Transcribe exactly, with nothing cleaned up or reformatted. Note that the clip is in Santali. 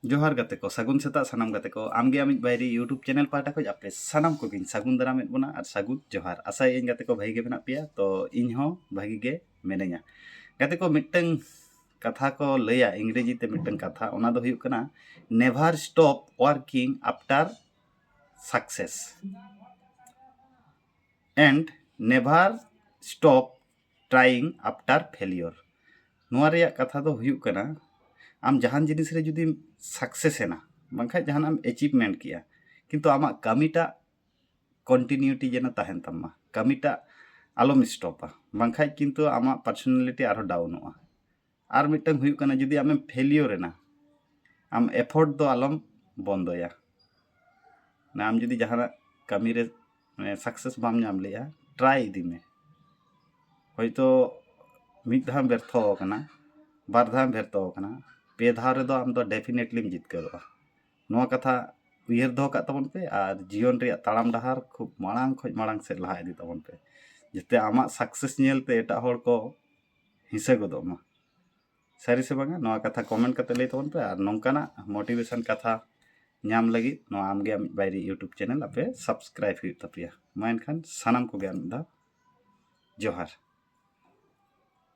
ᱡᱚᱦᱟᱨ ᱜᱟᱛᱮ ᱠᱚ, ᱥᱟᱹᱜᱩᱱ ᱥᱮᱛᱟᱜ ᱥᱟᱱᱟᱢ ᱜᱟᱛᱮ ᱠᱚ᱾ ᱟᱢᱜᱮ ᱟᱢᱤᱡ ᱵᱟᱭᱨᱤ YouTube ᱪᱮᱱᱮᱞ ᱯᱟᱦᱴᱟ ᱠᱷᱚᱱ ᱟᱯᱮ ᱥᱟᱱᱟᱢ ᱠᱚᱜᱮᱧ ᱥᱟᱹᱜᱩᱱ ᱫᱟᱨᱟᱢᱮᱫ ᱵᱚᱱᱟ ᱟᱨ ᱥᱟᱹᱜᱩᱱ ᱡᱚᱦᱟᱨ᱾ ᱟᱥᱟᱭᱟᱹᱧ ᱜᱟᱛᱮ ᱠᱚ ᱵᱷᱟᱜᱤ ᱜᱮ ᱢᱮᱱᱟᱜ ᱯᱮᱭᱟ, ᱛᱚ ᱤᱧ ᱦᱚᱸ ᱵᱷᱟᱜᱤ ᱜᱮ ᱢᱤᱱᱟᱹᱧᱟ᱾ ᱜᱟᱛᱮ ᱠᱚ, ᱢᱤᱫᱴᱟᱝ ᱠᱟᱛᱷᱟ ᱠᱚ ᱞᱟᱹᱭᱟ ᱤᱝᱨᱮᱡᱤ ᱛᱮ, ᱢᱤᱫᱴᱟᱝ ᱠᱟᱛᱷᱟ, ᱚᱱᱟ ᱫᱚ ᱦᱩᱭᱩᱜ ᱠᱟᱱᱟ, never stop working after success and never stop trying after failure᱾ ᱱᱚᱣᱟ ᱨᱮᱭᱟᱜ ᱠᱟᱛᱷᱟ ᱫᱚ ᱦᱩᱭᱩᱜ ᱠᱟᱱᱟ, ᱟᱢ ᱡᱟᱦᱟᱱ ᱡᱤᱱᱤᱥ ᱨᱮ ᱡᱩᱫᱤᱢ ᱥᱟᱠᱥᱮᱥ ᱮᱱᱟ, ᱵᱟᱝᱠᱷᱟᱱ ᱡᱟᱦᱟᱱᱟᱜ ᱮᱢ ᱮᱪᱤᱵᱷᱢᱮᱱᱴ ᱠᱮᱜᱼᱟ, ᱠᱤᱱᱛᱩ ᱟᱢᱟᱜ ᱠᱟᱹᱢᱤᱴᱟᱜ ᱠᱚᱱᱴᱤᱱᱤᱭᱩᱴᱤ ᱡᱮᱱᱚ ᱛᱟᱦᱮᱱ ᱛᱟᱢ ᱢᱟ, ᱠᱟᱹᱢᱤᱴᱟᱜ ᱟᱞᱚᱢ ᱥᱴᱚᱯᱟ, ᱵᱟᱝᱠᱷᱟᱡ ᱠᱤᱱᱛᱩ ᱟᱢᱟᱜ ᱯᱟᱨᱥᱚᱱᱟᱞᱤᱴᱤ ᱟᱨᱦᱚᱸ ᱰᱟᱣᱩᱱᱚᱜᱼᱟ᱾ ᱟᱨ ᱢᱤᱫᱴᱟᱝ ᱦᱩᱭᱩᱜ ᱠᱟᱱᱟ, ᱡᱩᱫᱤ ᱟᱢᱮᱢ ᱯᱷᱮᱞᱤᱭᱳᱨ ᱮᱱᱟ, ᱟᱢ ᱮᱯᱷᱳᱨᱴ ᱫᱚ ᱟᱞᱚᱢ ᱵᱚᱱᱫᱚᱭᱟ᱾ ᱢᱟᱱᱮ ᱟᱢ ᱡᱩᱫᱤ ᱡᱟᱦᱟᱱᱟᱜ ᱠᱟᱹᱢᱤ ᱨᱮ ᱢᱟᱱᱮ ᱥᱟᱠᱥᱮᱥ ᱵᱟᱢ ᱧᱟᱢ ᱞᱮᱜᱼᱟ, ᱴᱨᱟᱭ ᱤᱫᱤ ᱢᱮ᱾ ᱦᱚᱭᱛᱳ ᱢᱤᱫ ᱫᱷᱟᱣ ᱮᱢ ᱵᱮᱨᱛᱷᱚ ᱟᱠᱟᱱᱟ, ᱵᱟᱨ ᱫᱷᱟᱣ ᱮᱢ ᱵᱮᱨᱛᱷᱚ ᱟᱠᱟᱱᱟ, ᱯᱮ ᱫᱷᱟᱣ ᱨᱮᱫᱚ ᱟᱢ ᱫᱚ ᱰᱮᱯᱷᱤᱱᱮᱴᱞᱤᱢ ᱡᱤᱛᱠᱟᱹᱨᱚᱜᱼᱟ᱾ ᱱᱚᱣᱟ ᱠᱟᱛᱷᱟ ᱩᱭᱦᱟᱹᱨ ᱫᱚᱦᱚ ᱠᱟᱜ ᱛᱟᱵᱚᱱ ᱯᱮ ᱟᱨ ᱡᱤᱭᱚᱱ ᱨᱮᱭᱟᱜ ᱛᱟᱲᱟᱢ ᱰᱟᱦᱟᱨ ᱠᱷᱩᱵ ᱢᱟᱲᱟᱝ ᱠᱷᱚᱱ ᱢᱟᱲᱟᱝ ᱥᱮᱫ ᱞᱟᱦᱟ ᱤᱫᱤ ᱛᱟᱵᱚᱱ ᱯᱮ, ᱡᱟᱛᱮ ᱟᱢᱟᱜ ᱥᱟᱠᱥᱮᱥ ᱧᱮᱞᱛᱮ ᱮᱴᱟᱜ ᱦᱚᱲ ᱠᱚ ᱦᱤᱸᱥᱟᱹ ᱜᱚᱫᱚᱜ ᱢᱟ᱾ ᱥᱟᱹᱨᱤ ᱥᱮ ᱵᱟᱝᱟ, ᱱᱚᱣᱟ ᱠᱟᱛᱷᱟ ᱠᱚᱢᱮᱱᱴ ᱠᱟᱛᱮ ᱞᱟᱹᱭ ᱛᱟᱵᱚᱱ ᱯᱮ᱾ ᱟᱨ ᱱᱚᱝᱠᱟᱱᱟᱜ ᱢᱳᱴᱤᱵᱷᱮᱥᱚᱱ ᱠᱟᱛᱷᱟ ᱧᱟᱢ ᱞᱟᱹᱜᱤᱫ ᱱᱚᱣᱟ ᱟᱢᱜᱮ ᱟᱢᱤᱡ ᱵᱟᱭᱨᱤ YouTube ᱪᱮᱱᱮᱞ ᱟᱯᱮ ᱥᱟᱵᱥᱠᱨᱟᱭᱤᱵ ᱦᱩᱭᱩᱜ ᱛᱟᱯᱮᱭᱟ᱾ ᱢᱟ ᱮᱱᱠᱷᱟᱱ ᱥᱟᱱᱟᱢ ᱠᱚᱜᱮ ᱟᱨ ᱢᱤᱫ ᱫᱷᱟᱣ ᱡᱚᱦᱟᱨ᱾